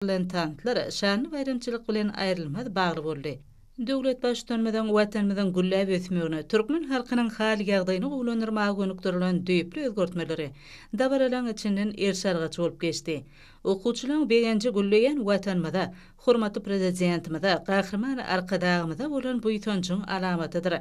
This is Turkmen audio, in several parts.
Bilen tanslar şanly baýramçylyk bilen aýrylmaz bagly boldy. Döwlet Baştutanymyzyň Watanymyzyň gülläp ösmegine, türkmen halkynyň hal-ýagdaýyny gowulandyrmaga gönükdirilen düýpli özgertmeleri dabaralaryň içinden eriş-argaç bolup geçdi. Okuwçylaryň begenji gülleýän Watanymyza, hormatly Prezidentimize, Gahryman Arkadagymyza bolan buýsanjyň alamatydyr.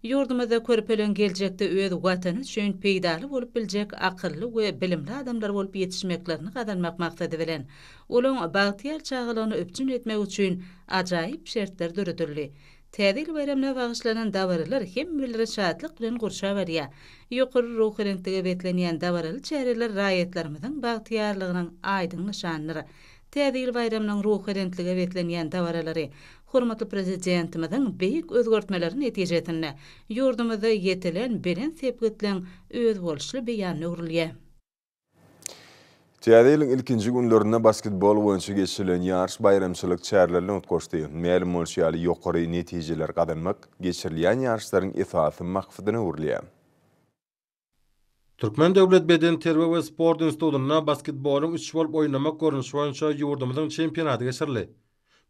Ýurdumyzda körpeleň geljekde öz Watany üçin peýdaly bolup biljek akylly we bilimli adamlar bolup ýetişmeklerini gazanmak maksady bilen, olaň bagtyýar çagalygyny üpjün etmek üçin ajaýyp şertler döredildi. Täze ýyl baýramyna bagyşlanan dabaralar hemmeleri şatlyk bilen gurşap alýar. Ýokary ruhubelentlige beslenýän dabaraly çäreler raýatlarymyzyň bagtyýarlygynyň aýdyň nyşanydyr. Täze ýyl baýramynyň ruhubelentlige beslenýän dabaralary hormatly Prezidentimiziň beýik özgertmeleri netijesinde ýurdumyzda ýetilen belent sepgitleň özboluşly beýanyna öwrülýär. Täze ýylyň ilkinji günlerinde basketbol boýunça geçirilen ýaryş baýramçylyk çärelerine utgaşdy. Mälim bolşy ýaly, ýokary netijeleri gazanmak geçirilýän ýaryşlaryň esasy maksadyna öwrülýär. Türkmen döwlet bedenterbiýe we sport institutynda basketbolyň üç bolup oýnamak görnüşi boýunça ýurdumyzyň çempionaty geçirildi.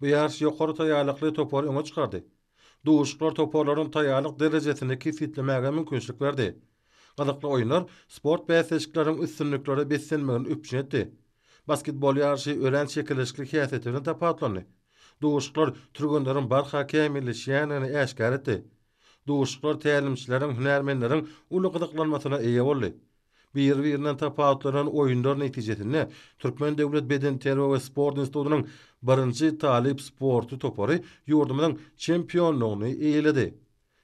Bu ýaryş ýokary taýýarlykly topary öňe çykardy. Duşuşyklar toparlaryň taýýarlyk derejesini kesgitlemäge mümkinçilik berdi. Gyzykly oýunlar sport bäsleşikleriniň üstünliklere beslenmegini üpjün etdi. Basketbol ýaryşy örän çekeleşikli häsiýeti bilen tapawutlandy. Duşuşyklar türgenleriň barha kämilleşýändigini äşgär etdi. Duşuşyklar tälimçileriň, hünärmenleriň uly gyzyklanmasyna eýe boldy. Biri-birinden tapawutlanan oýunlar netijesinde Türkmen döwlet bedenterbiýe we sport institutynyň birinji talyp sporty topary ýurdumyzyň çempionlygyny eýeledi.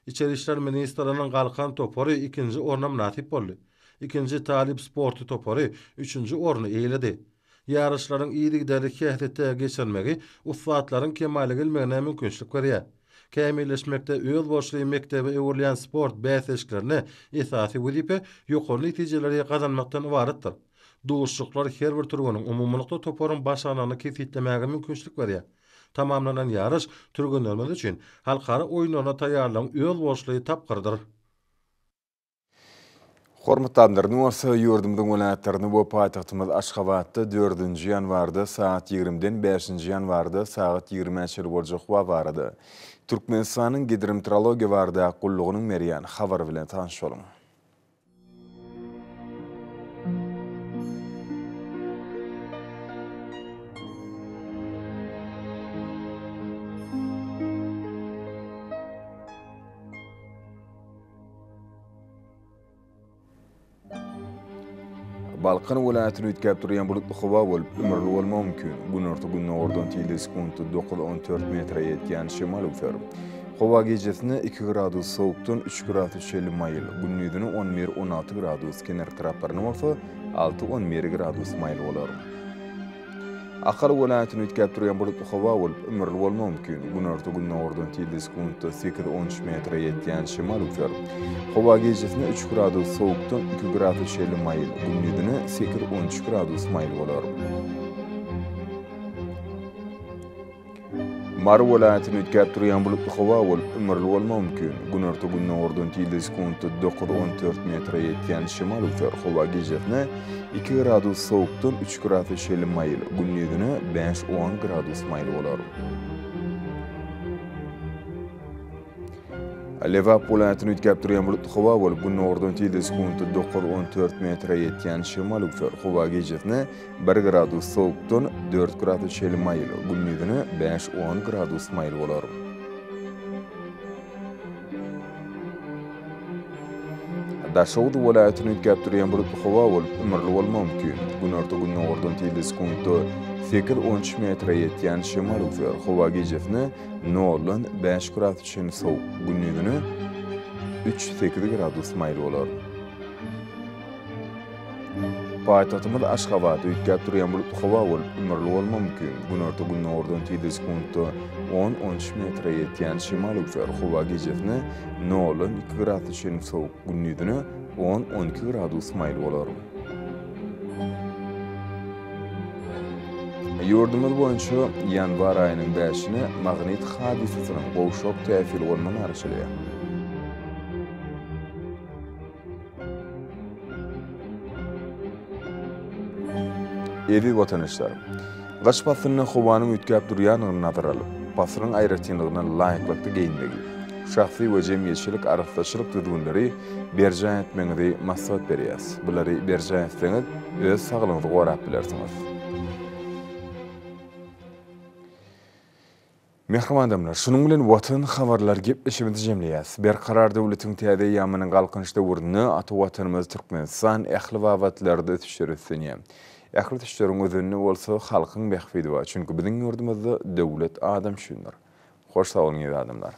Içeri işler ministrliginiň Galkan topary ikinji orna mynasyp boldy. Ikinji talyp sporty topary üçünji orny eýeledi. Ýaryşlaryň yzygiderli häsiýetde geçirilmegi ussatlaryň kemala gelmegine mümkinçilik berýär. Kämilleşmekde özboluşly mekdebe öwrülýän sport bäsleşiklerinde esasy wezipe ýokary netijeleri gazanmakdan ybaratdyr. Duşuşyklar her bir türgeniň, umumylykda toparyň başarnygyny kesgitlemäge mümkinçilik berýär. Tamamlanan ýaryş türgenlerimiz üçin halkara oýunlaryna taýýarlygyň özboluşly tapgyrydyr. Hormatly adamlar, indi bolsa ýurdumyzyň welaýatlarynda we paýtagtymyz Aşgabatda dördünji ýanwarda sagat ýigrimiden bäşinji ýanwarda sagat ýigrimä çenli boljak howa barada Türkmenistanyň Gidrometeorologiýa baradaky gullugynyň berýän habary bilen tanyş boluň. Balkan welaýatyny üýtgäp durýan bulutly howa bolup, ümürli bolmagy mümkin. Günorta-gündogardan tizligi sekuntda 9-14 metre ýetýän şemal öwser. Howa gijesine 2 gradus sowukdan 3 gradus çenli maýyl, gündizine 11-16 gradus, kenar taraplarynda bolsa 6-11 gradus maýyl bolar. Ahal welaýatyny üýtgäp durýan bulutly howa bolup, ümürli bolmagy mümkin. Günorta-gündogardan tizligi sekuntda sekiz-on üç metre ýetýän şemal öwser. Howa gijesine üç gradus sowukdan iki gradus çenli maýyl, gündizine sekiz-on üç gradus maýyl bolar. Mary welaýatyny üýtgäp durýan bulutly howa bolup, ümürli bolmagy mümkin. Günorta-gündogardan tizligi sekuntda 9-14 metre ýetýän şemal öwser. Howa gijesine 2 gradus sowukdan 3 gradus çenli maýyl, gündizine 5-10 gradus maýyl bolar. Lebap welaýatyny üýtgäp durýan bulutly howa bolup, gündogardan tizligi sekuntda 9-14 metre ýetýän şemal öwser. Howa gijesine bir gradus sowukdan dört gradus çenli maýyl, gündizine bäş-on gradus maýyl bolar. Daşoguz welaýatyny üýtgäp durýan bulutly howa bolup, ümürli bolmagy mümkin. Günorta-gündogardan tizligi sekuntda sekiz-on üç metre ýetýän şemal öwser. Howa gijesine noldan bäş gradus çenli sowuk, gündizine üç-sekiz gradus maýyl bolar. Paýtagtymyz Aşgabat üýtgäp durýan bulutly howa bolup, ümürli bolmagy mümkin. Günorta-gündogardan tizligi sekuntda on-on üç metre ýetýän şemal öwser. Howa gijesine noldan iki gradus çenli sowuk, gündizine on-on iki gradus maýyl bolar. Ýurdumyz boýunça ýanwar aýynyň bäşine magnit hadysasynyň gowşak täsiri bolmagy garaşylýar. Eziz watandaşlar! Gyş paslynda howanyň üýtgäp durýandygyny nazara alyp, paslyň aýratynlygyna laýyklykda geýinmegi, şahsy we jemgyýetçilik arassaçylyk düzgünleri berjaý etmegiňizi maslahat berýäris. Bulary berjaý etseňiz, öz saglygyňyzy gorap bilersiňiz. Mähriban adamlar, şunuň bilen Watan habarlar gepleşigimizi jemleýäs. Berkarar döwletiň täze eýýamynyň Galkynyş döwründe ata Watanymyz Türkmenistan ähli babatlarda ösüşlere üstlenýär. Ähli ösüşleriň özeninde bolsa halkyň bähbidi bar. Çünki biziň ýurdumyzda döwlet adam üçindir. Hoş sag boluň eziz adamlar!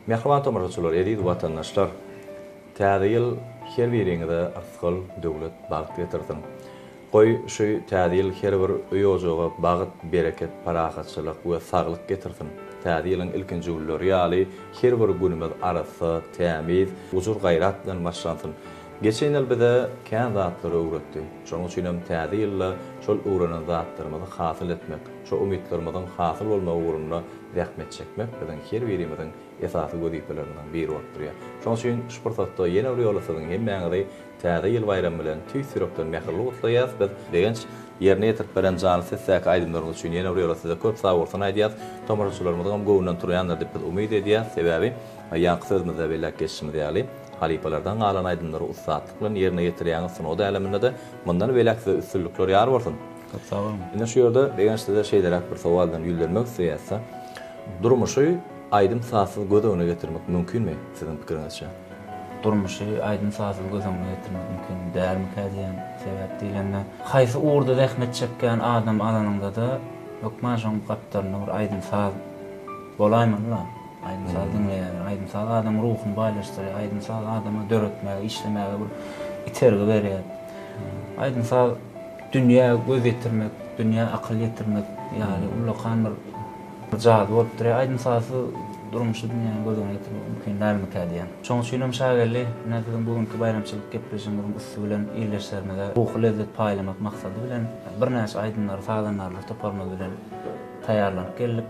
Mähriban tomaşaçylar, eziz watandaşlar! Täze ýyl her biriňize yrsgal, döwlet, bagt getirsin! Goý, şu Täze ýyl her bir öý-ojaga bagt, bereket, parahatçylyk we saglyk getirsin! Täze ýylyň ilkinji günleri ýaly her bir günümiz arassa, tämiz, gujur-gaýrat bilen başlansyn! Geçen ýyl bize kän zatlary öwretdi. Şonuň üçinem Täze ýylda şol öwrenen zatlarymyzy hasyl etmek, şo umytlarymyzyň hasyl bolmagy ugrunda zähmet çekmek biziň her birimiziň esasy wezipelerimiziň biri bolup durýar. Şonuň üçin şu pursatda ýene bir ýola siziň hemmäňizi Täze ýyl baýramy bilen tüýs ýürekden mähirli gutlaýas. Biz Begenç ýerine ýetirip beren janly sesdäki aýdymlaryňyz üçin ýene bir ýola size köp sagbolsun aýdýas. Tomaşaçylarymyzyňam göwnünden turýandyr diýip biz umyt edýäs. Sebäbi ýaňky sözümizde belläp geçişimiz ýaly, halypalardan galan aýdymlary ussatlyk bilen ýerine ýetirýäňiz sungat äleminde-de mundan beýläk size üstünlikler ýar bolsun! Köp sag boluň. Indi şu ýerde Begenç size şeýleräk bir sowal bilen ýüzlenmek isleýäs-de. Durmuşy aýdym-sazsyz göz öňüne getirmek mümkinmi siziň pikiriňizçe? Durmuşy aýdym-sazsyz göz öňüne getirmek mümkin dälmikä diýen sebäp diýlende, haýsy ugurda zähmet çekýän adam alanyňda-da hökman şoň gapdalynda bir aýdym-saz bolaýmaly-la. Aýdym-saz diňleýärler. Aýdym-saz adamyň ruhuny baýlaşdyrýar. Aýdym-saz adama döretmäge, işlemäge bir itergi berýär. Aýdym-saz dünýä göz ýetirmek, dünýä akyl ýetirmek ýaly ullakan bir jady bolup durýar. Aýdym-sazsyz durmuşy dünýäni göz öňüne getirmek mümkin dälmikä diýýän. Şonuň üçin hem Şageldi, ine siziň bu günki baýramçylyk gepleşigiňiziň üsti bilen ildeşlerimize ruhy lezzet paýlamak maksady bilen birnäçe aýdymlary sazandarlar toparymyz bilen taýýarlanyp geldik.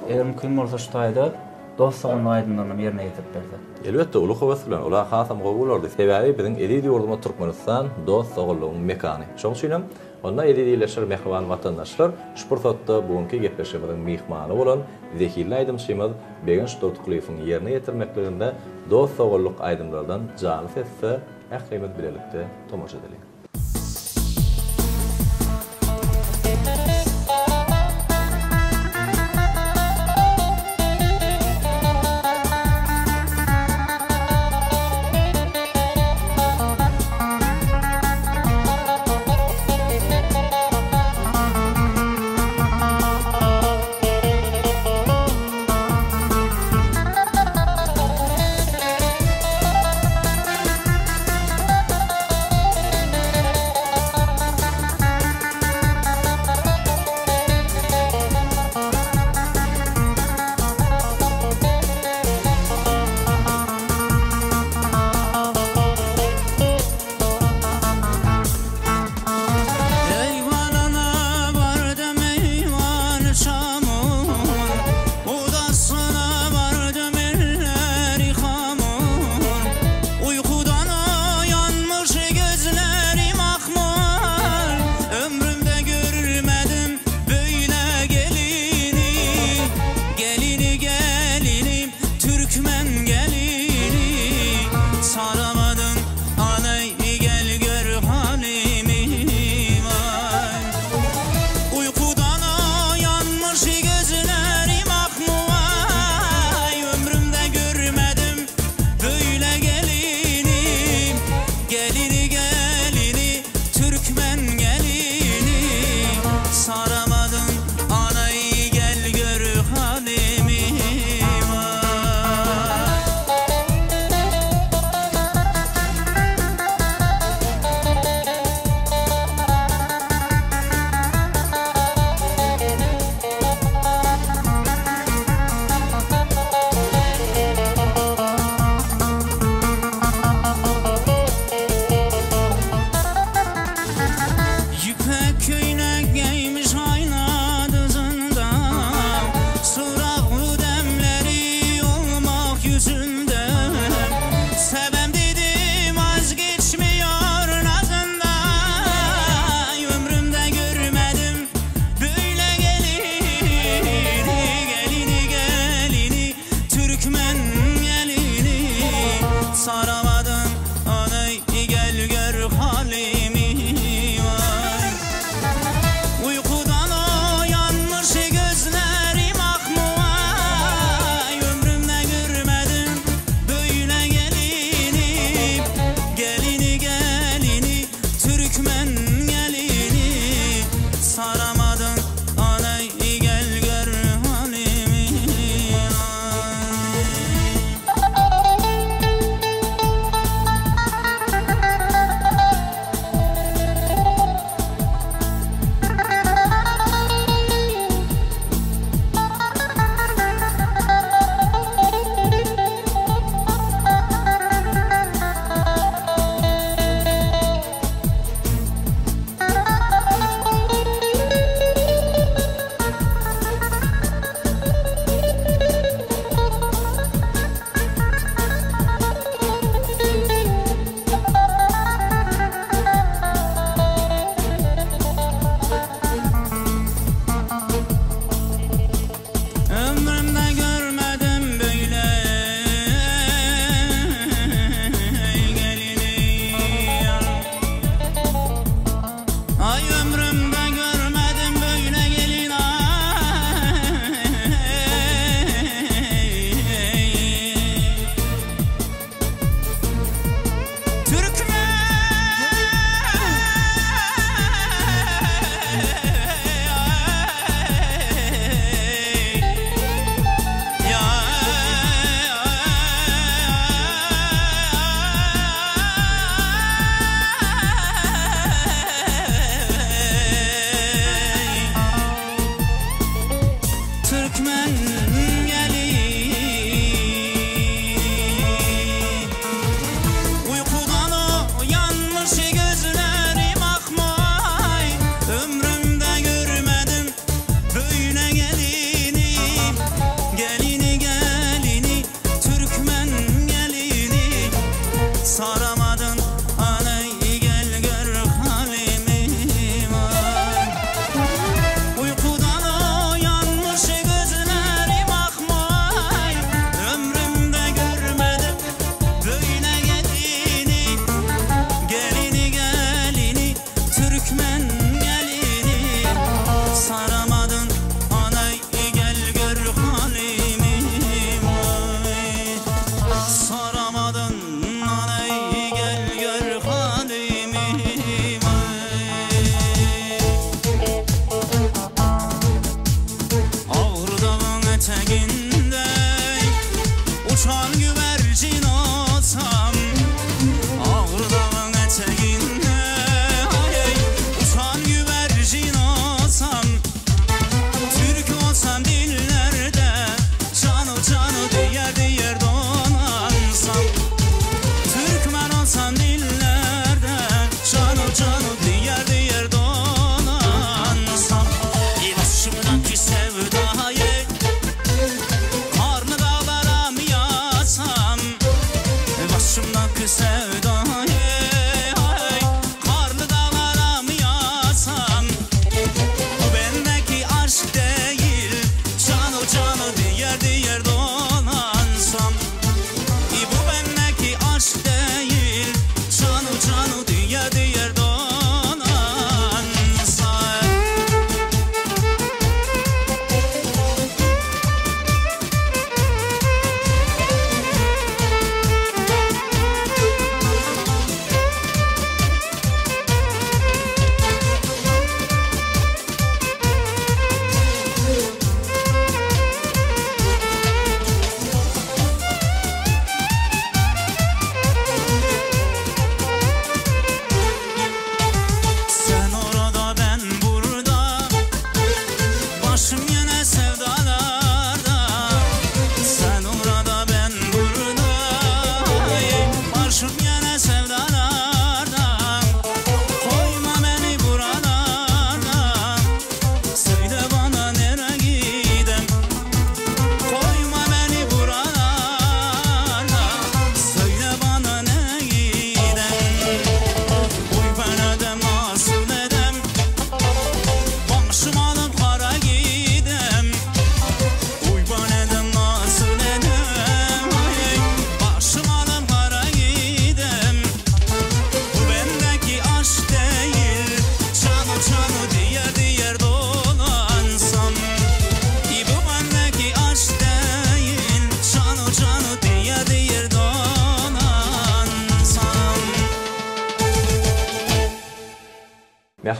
Eger mümkin bolsa şu taýda Dost-doganlyk aýdymlarynam ýerine ýetirip bersek. Elbetde, uly höwes bilen, ol-a hasam gowy bolardy. Sebäbi biziň eziz ýurdumyz Türkmenistan dost-doganlygyň mekany. Şonuň üçinem, onda eziz ildeşler, mähriban watandaşlar, şu pursatda bu günki gepleşigimiziň myhmany bolan zehinli aýdymçymyz Begenç Durdykulyýewiň ýerine ýetirmekliginde dost-doganlyk aýdymlardan janly sesde ählimiz bilelikde tomaşa edeliň.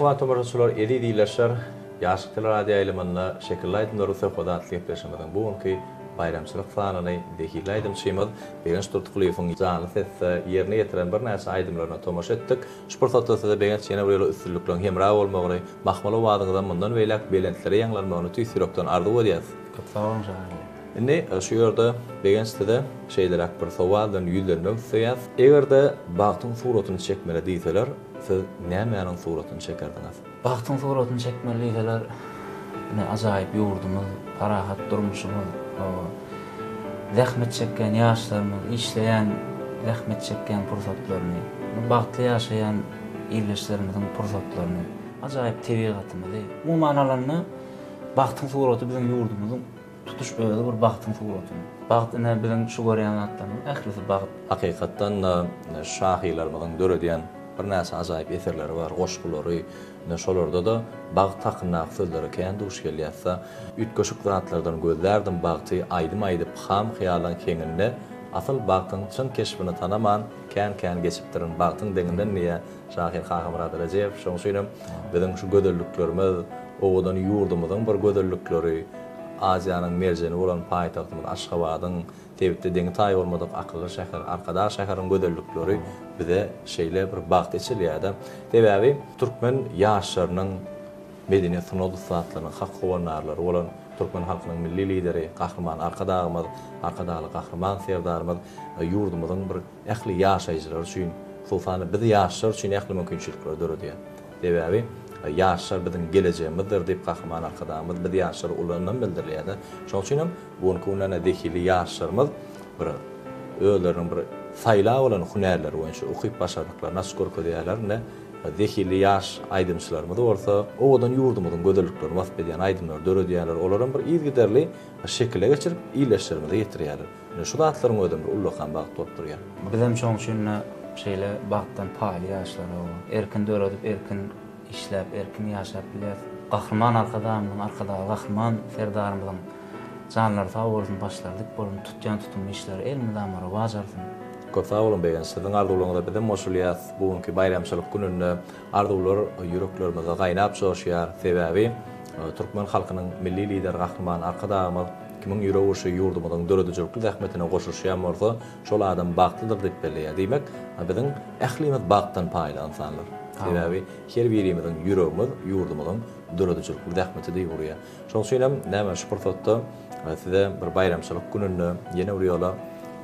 Mähriban tomaşaçylar, eziz ildeşler, Ýaşlyk teleradioýaýlymynda Şekilli aýdymlaryň söhbedi atly gepleşigimiziň bu günki baýramçylyk sanyny zehinli aýdymçymyz Begenç Durdykulyýewiň janly sesde ýerine ýetiren birnäçe aýdymlaryna tomaşa etdik. Şu pursatda size Begenç ýene bir ýola üstünlikleriň hemra bolmagyny, mahmal owazyňyzam mundan beýläk belentlere ýaňlanmagyny tüýs ýürekden arzuw edýäs. Köp sag boluň Şahaly. Indi şu ýerde Begenç size şeýleräk bir sowal bilen ýüzlenmek isleýäs. Eger-de bagtyň suratyny çekmeli diýseler, siz nämäniň suratyny çekerdiňiz? Bagtyň suratyny çekmeli diýseler, ine ajaýyp ýurdumyz, parahat durmuşymyz, hawa, zähmet çekýän ýaşlarymyz, işleýän, zähmet çekýän pursatlaryny, bagtly ýaşaýan ildeşlerimiziň pursatlaryny, ajaýyp tebigatymyzy, umuman alanda, bagtyň suraty biziň ýurdumyzyň tutuş özi bir bagtyň suraty. Bagt ine biziň şu görýän zatlarymyzyň ählisi bagt. Hakykatdan-da şahyrlarymyzyň döredýän birnäçe ajaýyp eserleri bar, goşgulary. Ine şolarda-da bagt hakyndaky sözlere kän duş gelýäs-de. Üýtgeşik zatlardan gözlärdim bagty, aýdym aýdyp ham hyýalyň heňinde, asyl bagtyň çyn keşbini tanaman, kän-kän geçipdirin bagtyň deňinden diýýär şahyr Kakamyrat Rejebow. Şonuň üçinem biziň şu gözelliklerimiz, owadan ýurdumyzyň bir gözellikleri, Aziýanyň merjeni bolan paýtagtymyz Aşgabadyň, sebitde deňi-taýy bolmadyk akylly şäher Arkadag şäheriniň gözellikleri bize şeýle bir bagt eçilýär-de. Sebäbi türkmen ýaşlarynyň medeniýet-sungat ussatlarynyň hak howandarlary bolan türkmen halkynyň Milli Lideri Gahryman Arkadagymyz, Arkadagly Gahryman Serdarymyz ýurdumyzyň bir ähli ýaşaýjylary üçin, hususan-da biz ýaşlar üçin ähli mümkinçilikleri döredýär. Sebäbi ýaşlar biziň gelejegimizdir diýip Gahryman Arkadagymyz biz ýaşlara uly ynam bildirilýär-de. Şonuň üçin hem bu günki günde zehilli ýaşlarymyz bir özleriniň bir saýlap alan hünärleri boýunça ukyp-başarnyklaryny açyp görkezýärler. Ine, zehilli ýaş aýdymçylarymyz bolsa owadan ýurdumyzyň gözelliklerini wasp edýän aýdymlary döredýärler. Olaram bir yzygiderli şekile geçirip, ildeşlerimize ýetirýärler. Ine, şu zatlaryň özem bir ullakan bagt bolup durýar. Bizem şoň üçin-de şeýle bagtdan paýly ýaşlar hawa. Erkin döredip, erkin işläp, erkin ýaşap bilýäris. Gahryman Arkadagymyzyň, Arkadagly Gahryman Serdarymyzyň janlary sag bolsun, başlary dik bolsun, tutýan tutumly işleri elmydama rowaç alsyn. Köp sag boluň Begenç, siziň arzuwlaryňyza bizem goşulýas. Bu günki baýramçylyk gününde arzuwlar ýüreklerimizde gaýnap joşýar. Sebäbi türkmen halkynyň Milli Lideri Gahryman Arkadagymyz Kimiň ýürek urşy ýurdumyzyň döredijilikli zähmetine goşulyşýan bolsa, şol adam bagtlydyr diýip belleýär. Diýmek, biziň ählimiz bagtdan paýly ynsanlar. Sebäbi her birimiziň ýüregimiz ýurdumyzyň döredijilikli zähmeti deý urýar. Şonuň üçin hem, näme, şu pursatda size bir baýramçylyk gününde ýene bir ýola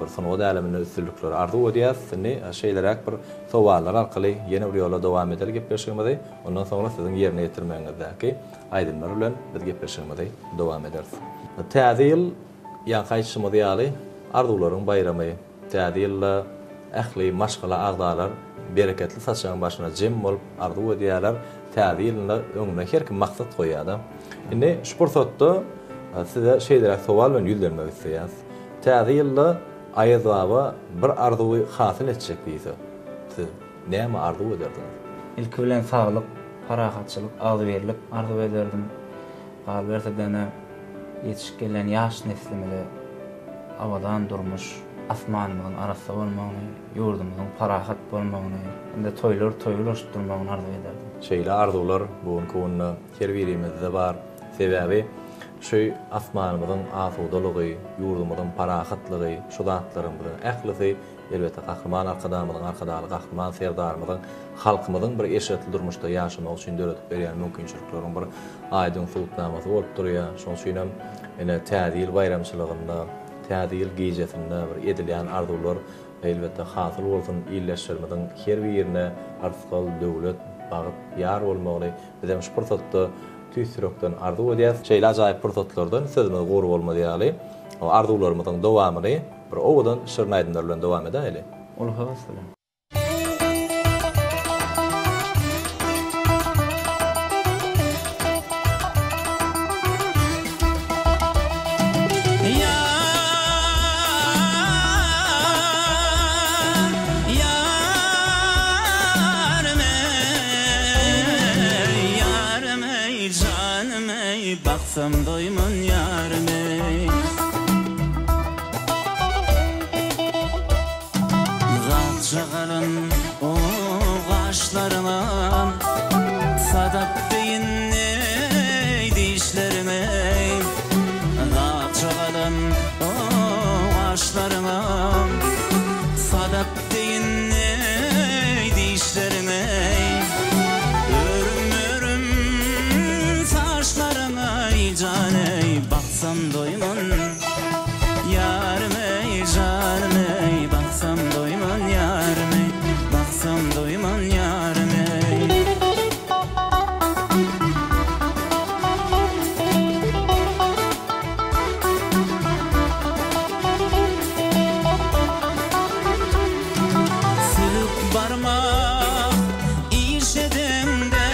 bir sungat äleminde üstünlikleri arzuw edýäris. Indi şeýleräk bir sowallar arkaly ýene bir ýola dowam edeli gepleşigimizi. Ondan soňra siziň ýerine ýetirmegiňizdäki aýdymlar bilen biz gepleşigimizi dowam ederis. Täze ýyl, ýaňky aýdyşymyz ýaly, arzuwlaryň baýramy. Täze ýylda ähli maşgala agzalar bereketli saçagyň başyna jem bolup arzuw edýärler. Täze ýylynda öňüne her kim maksat goýýar-da. Indi şu pursatda size şeýleräk sowal bilen ýüzlenmek isleýäris. Täze ýylda Aýaz baba bir arzuwy hasyl etjek diýse, siz Näme arzuw ederdiňiz? Ilki bilen saglyk, parahatçylyk, agzybirlik arzuw ederdim. Galyberse-de ýetişip gelýän ýaş neslimize abadan durmuş, asmanymyzyň arassa bolmagyny, ýurdumyzyň parahat bolmagyny hem-de toýlar toýa ulaşyp durmagyny arzuw ederdim. Şeýle arzuwlar bu günki günde her birimizde bar. Sebäbi şu asmanymyzyň asudalygy, ýurdumyzyň parahatlygy, şu zatlaryň biziň ählisi Elbetde, Gahryman Arkadagymyzyň, Arkadagly Gahryman Serdarymyzyň halkymyzyň bir eşretli durmuşda ýaşamagy üçin döredip berýän mümkinçilikleriniň bir aýdyň subutnamasy bolup durýar. Şonuň üçin hem, ine, Täze ýyl baýramçylygynda, Täze ýyl gijesinde bir edilýän arzuwlar, elbetde, hasyl bolsun, ildeşlerimiziň her birine rysgal, döwlet, bagt ýar bolmagyny bizem şu pursatda tüýs ýürekden arzuw edýäris. Şeýle ajaýyp pursatlardan sözümiz gury bolmaz ýaly, arzuwlarymyzyň dowamyny Bir owadan şirin aýdymlar bilen dowam edäýeli. Uly höwes bilen. Baksam doýman ýarym eý. Gapja galan o gaşlaryňam. Baksam doýman ýarym eý, janym eý, Baksam doýman ýarym eý, Baksam doýman ýarym eý. Sülük barmak iş edeňde,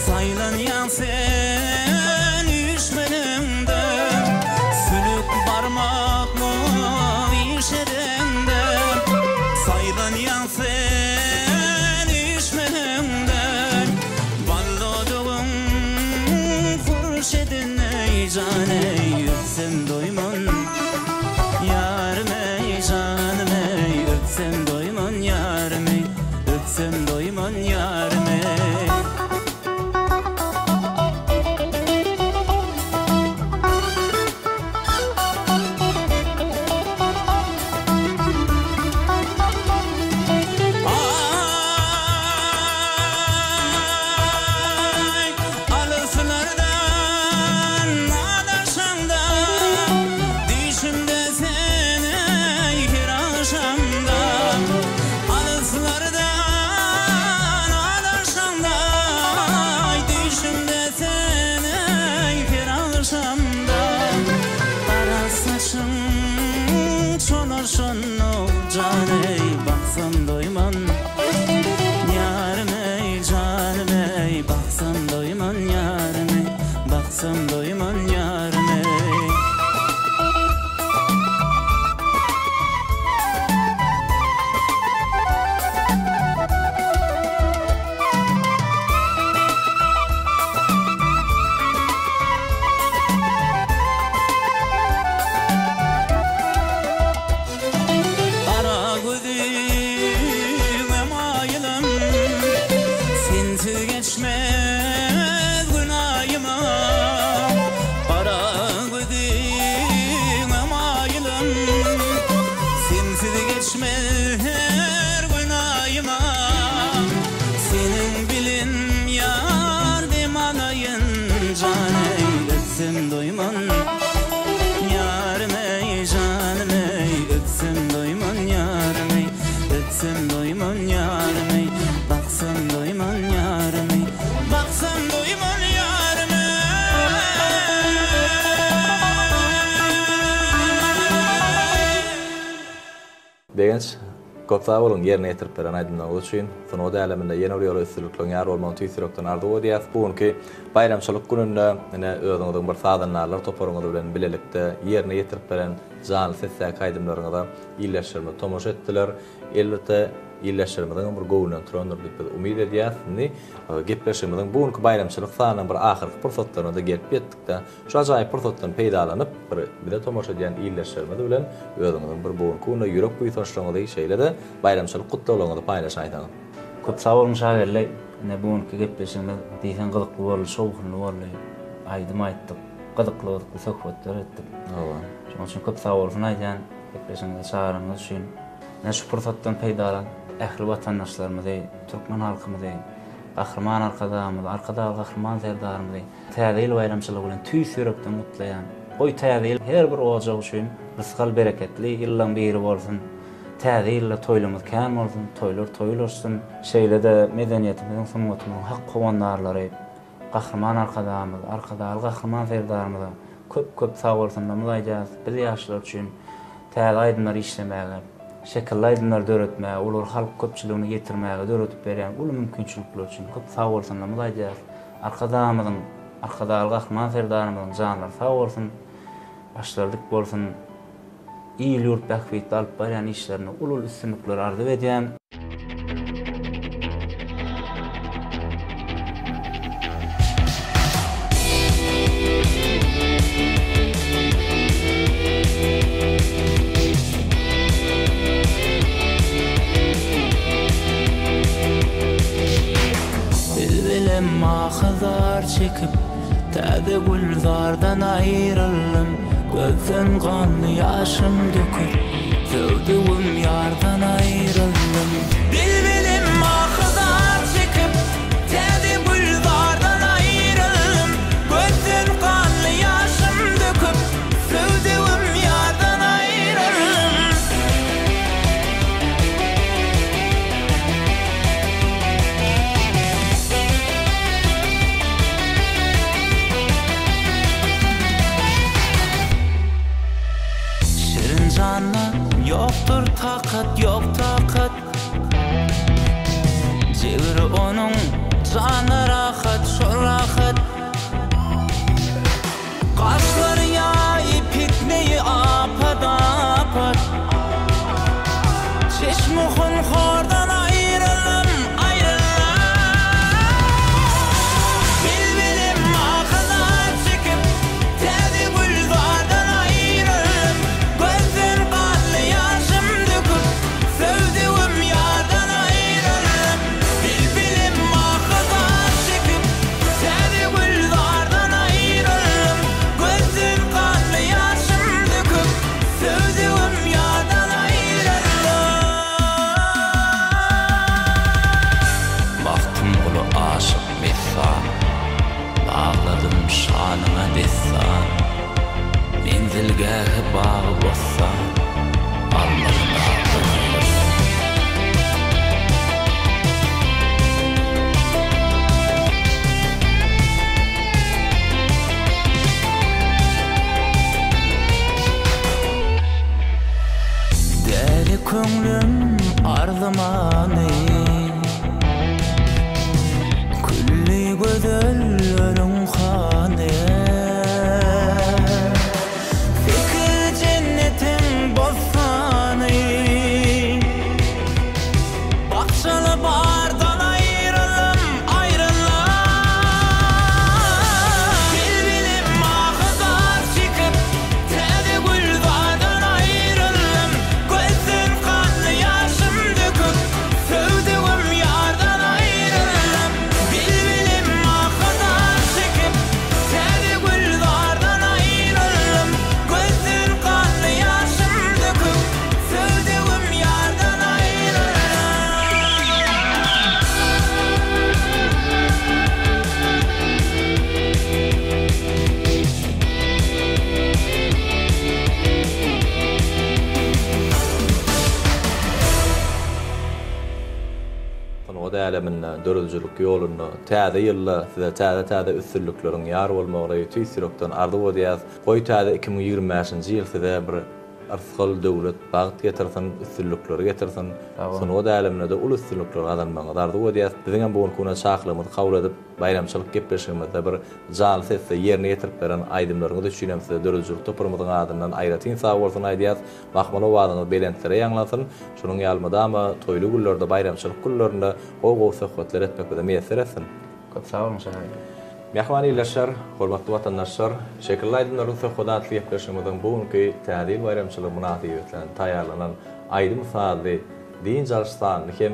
Saýlanýaň sen üýşmeleňde. Sülük barmakly iş edeňde, Saýlanýaň sen üýşmeleňde. Ballodygyň hurşedin eý, jan eý, Öpsem doýman ýarym eý, janym eý, Öpsem doýman ýarym eý, Öpsem doýman ýarym eý. Aý, alyslardan adaşamda, Düýşümde sen eý her agşamda. Alyslardan adaşamda, Düýşümde sen eý her agşamda. Gara saçyň çolaşan-ow, jan eý, baksam doýman. Ýarym eý, janym eý, baksam doýman ýarym eý, baksam doýman ýarym eý. Gara gözüňe maýylym, Sensiz geçmez gün aýyma. Gara gözüňe maýylym, Sensiz geçmez her gün aýyma. Seniň bilen ýar dem alaýyn, Jan eý, öpsem doýman. Ýarym eý, janym eý, öpsem doýman ýarym eý, Öpsem doýman ýarym eý, baksam doýman ýarym eý, Baksam doýman ýarym eý. Begenç, köp sag boluň ýerine ýetirip beren aýdymlaryňyz üçin. Sungat äleminde ýene bir ýola üstünlikleriň ýar bolmagyny tüýs ýürekden arzuw edýäs. Bu günki baýramçylyk gününde ine özüňiziň bir sazandarlar toparyňyz bilen bilelikde ýerine ýetirip beren janly sesdäki aýdymlaryňyza ildeşlerimiz tomaşa etdiler. Elbetde ildeşlerimiziňem bir göwnünden turandyr diýip biz umyt edýäs. Indi gepleşigimiziň bu günki baýramçylyk sanynyň bir ahyrky pursatlaryna-da gelip ýetdik-de. Şu ajaýyp pursatdan peýdalanyp, bir bize tomaşa edýän ildeşlerimiz bilen özüňiziň bir bu günki günde ýürek buýsançlygyňyzy, şeýle-de baýramçylyk gutlaglaryňyzy paýlaşaýsaňyz. Köp sag boluň Şageldi. Ine bu günki gepleşigimiz diýseň gyzykly boldy, şowhunly boldy. Aýdym aýtdyk, gyzykly-gyzykly söhbetler etdik. Hawa. Şonuň üçin köp sag bolsun aýdýan gepleşigimize çagyranyňyz üçin. Ine şu pursatdan peýdalanyp ähli watandaşlarymyzy, türkmen halkymyzy, Gahryman Arkadagymyzy, Arkadagly Gahryman Serdarymyzy Täze ýyl baýramçylygy bilen tüýs ýürekden gutlaýan. Goý Täze ýyl her bir ojak üçin rysgal-bereketli ýyllaň biri bolsun. Täze ýylda toýlarymyz kän bolsun, toýlar toý ulaşsyn. Şeýle-de medeniýetimiziň, sungatymyzyň hak howandarlary Gahryman Arkadagymyz, Arkadagly Gahryman Serdarymyza köp-köp sagbolsunlarymyzy aýdýarys. Biz ýaşlar üçin täze aýdymlar işlemäge, şekilli aýdymlar döretmäge, olary halk köpçüligine ýetirmäge döredip berýän uly mümkinçilikler üçin köp sagbolsunlarymyzy aýdýarys. Arkadagymyzyň, Arkadagly Gahryman Serdarymyzyň janlary sag bolsun, başlary dik bolsun! Il-ýurt bähbitli alyp barýan işlerinde uly-uly üstünlikleri arzuw edýän. Bilbilem ahy-zar çekip, Täze gülzardan aýryldym. Gözden ganly ýaşym döküp, Söwdügim ýardan aýryldym. Bilbilem ahy-zar çekip, Täze gülzardan aýryldym. Gözden ganly ýaşym döküp. Jana rahat şol rahat. Gaşlary ýaý pitneýi apat apat. Çeşmi hunhordan aýryldym aýryldym. Bilbilim ahy-zar çekip täze gülzardan aýryldym. Gözden ganly ýaşym döküp söwdügim ýardan aýryldym. Bilbilim ahy-zar çekip täze gülzardan aýryldym. Gözden ganly ýaşym döküp söwdügim ýardan aýryldym. Magtymguly aşyk messan, Bagladym şanyňa dessan, Menzilgähi bagy-bossan, Almaly dagdan aýryldym. Däli köňlüm arzymany Külli gözelleriň hany Sekiz jennetiň bossany Bakjaly bardan aýryldym, aýryldym. Bilbilim ahy-zar çekip, täze gülzardan aýryldym. Gözden ganly ýaşym döküp, söwdügim ýardan aýryldym. Bilbilim ahy-zar çekip, täze gülzardan aýryldym. Gözden ganly ýaşym döküp, söwdügim ýardan aýryldym. Sungat äleminde, döredijilik ýolunda täze ýylda size täze-täze üstünlikleriň ýar bolmagyny tüýs ýürekden arzuw edýäs. Goý täze 2025-nji ýyl size bir Yrsgal, döwlet, bagt getirsin, üstünlikleri getirsin. Sungat äleminde-de uly üstünlikler gazanmagyňyzy arzuw edýäs. Biziň hem bu günki güne çakylygymyzy kabul edip, baýramçylyk gepleşigimizde bir janly sesde ýerine ýetirip beren aýdymlaryňyz üçin hem size döredijilik toparymyzyň adyndan aýratyn sagbolsun aýdýas. Mahmal owazyňyz belentlere ýaňlansyn. Şunuň ýaly mydama toýly günlerde, baýramçylyk günlerinde gowy-gowy söhbetler etmek bize miýesser etsin. Köp sag boluň Şahyr. Mähriban ildeşler, hormatly watandaşlar, Şekilli aýdymlaryň söhbedi atly gepleşigimiziň bu günki Täze ýyl baýramçylygy mynasybetli taýýarlanan aýdym-sazly dynç alyş sanyny hem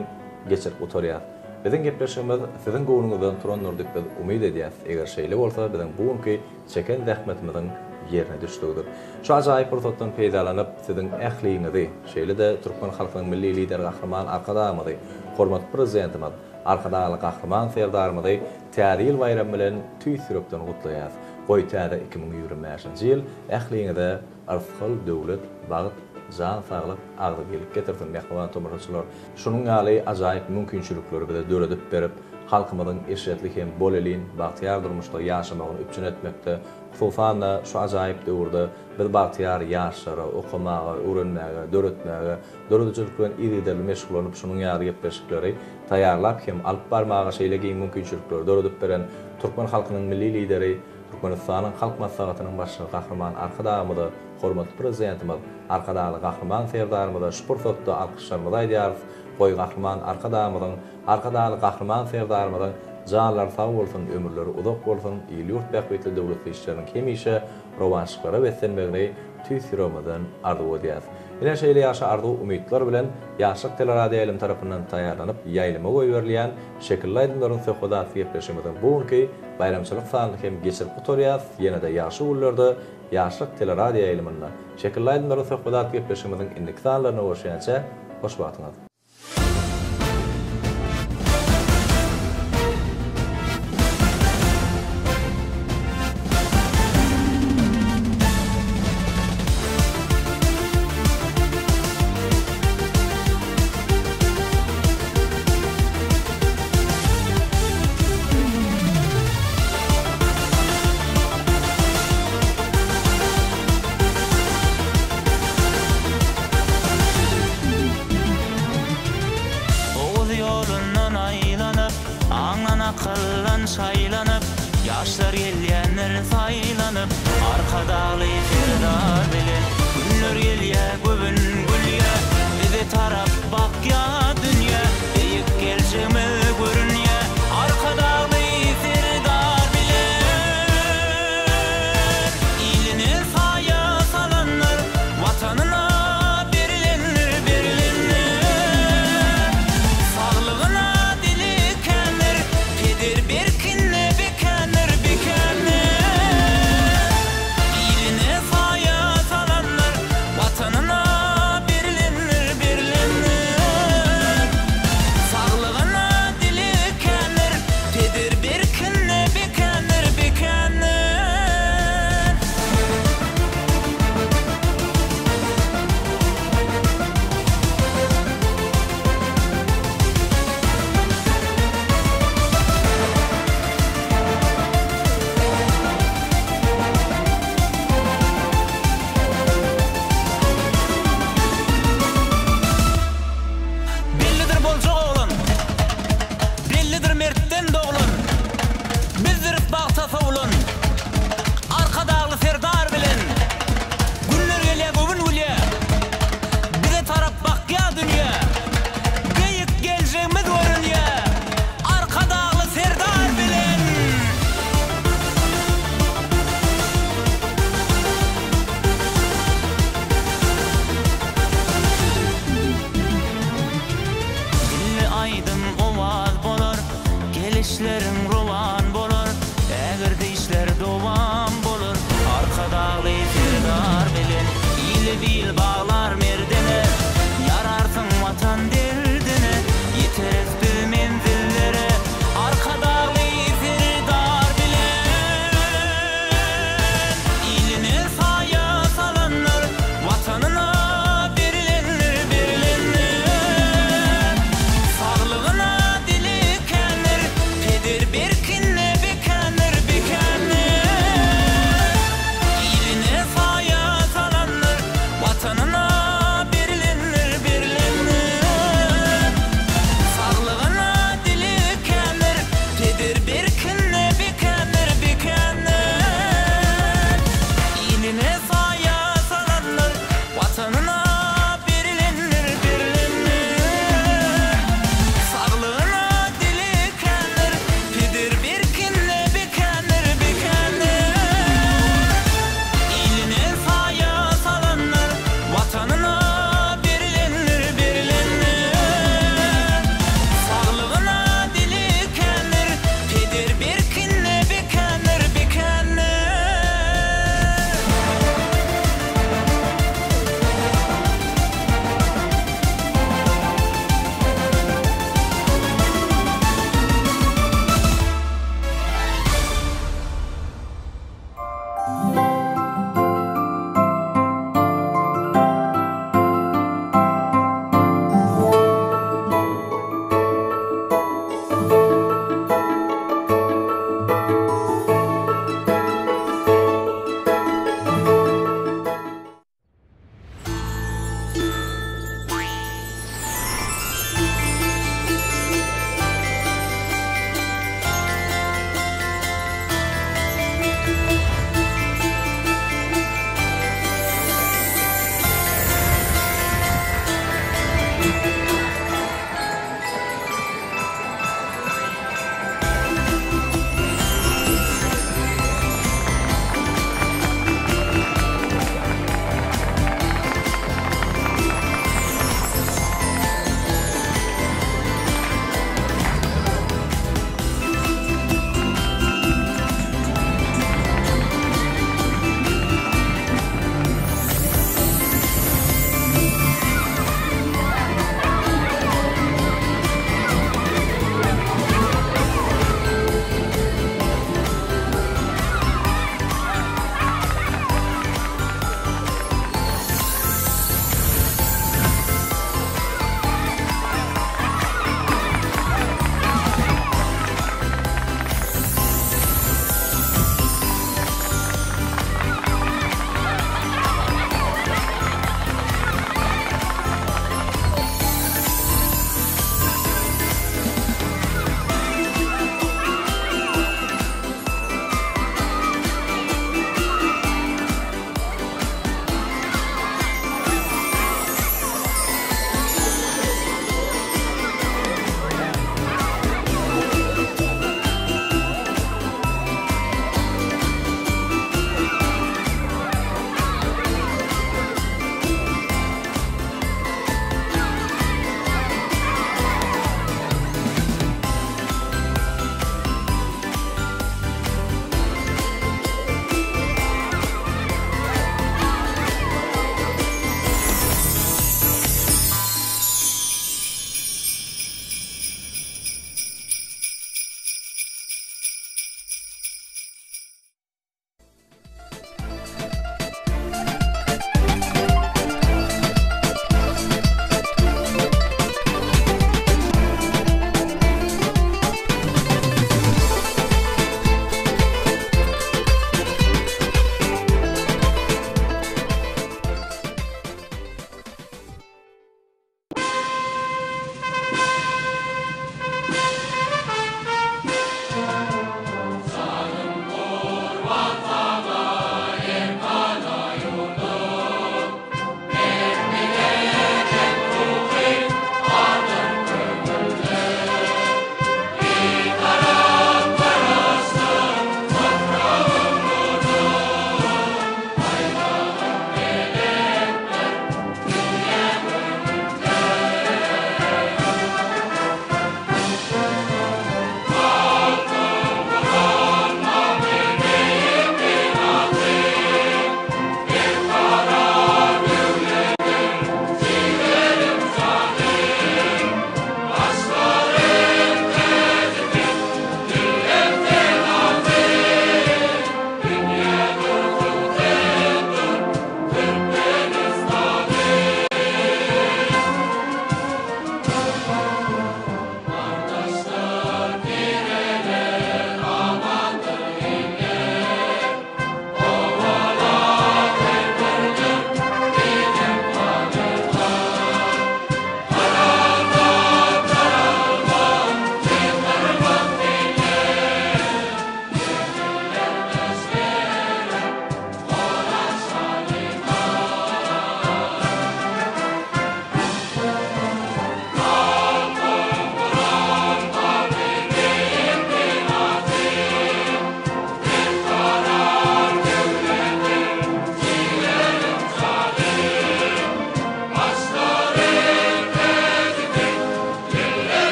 geçirip gutarýas. Biziň gepleşigimiz siziň göwnüňizden turandyr diýip biz umyt edýäs. Eger şeýle bolsa biziň bu günki çeken zähmetimiziň ýerine düşdügidir. Şu ajaýyp pursatdan peýdalanyp, siziň ähliňizi, şeýle-de türkmen halkynyň Milli Lideri Gahryman Arkadagymyzy, hormatly Prezidentimiz Arkadagly Gahryman Serdarymyzy Täze ýyl baýramy bilen tüýs ýürekden gutlaýas. Goý täze 2025-nji ýyl ähliňize yrsgal, döwlet, bagt, jan saglyk, agzybirlik getirsin mähriban tomaşaçylar. Şunuň ýaly ajaýyp mümkinçilikleri bize döredip berip, halkymyzyň eşretli hem bolelin, bagtyýar durmuşda ýaşamagyny üpjün etmekde, hususan-da, şu ajaýyp döwürde biz bagtyýar ýaşlara okamaga, öwrenmäge, döretmäge, Döredijilik bilen yzygiderli meşgullanyp şunuň ýaly gepleşikleri taýýarlap hem alyp barmaga şeýle giň mümkinçilikleri döredip beren türkmen halkynyň Milli Lideri, Türkmenistanyň Halk Maslahatynyň Başlygy Gahryman Arkadagymyza, hormatly Prezidentimiz Arkadagly Gahryman Serdarymyza şu pursatda alkyşlarymyzy aýdýarys. Goý, Gahryman Arkadagymyzyň, Arkadagly Gahryman Serdarymyzyň janlary sag bolsun, ömürleri uzak bolsun, il-ýurt bähbitli döwletli işleriniň hemişe rowaçlyklara beslenmegini tüýs ýüregimizden arzuw edýäris. Ine şeýle ýagşy arzuw-umytlar bilen Ýaşlyk teleradioýaýlymy tarapyndan taýýarlanyp, ýaýlyma goýberilýän Şekilli aýdymlaryň söhbedi atly gepleşigimiziň bu günki baýramçylyk sanyny hem geçirip gutarýas. Ýene-de ýagşy günlerde Ýaşlyk teleradioýaýlymynda Şekilli aýdymlaryň söhbedi atly gepleşigimiziň indiki sanlarynda görüşýänçä, hoş wagtyňyz! Arkadagly.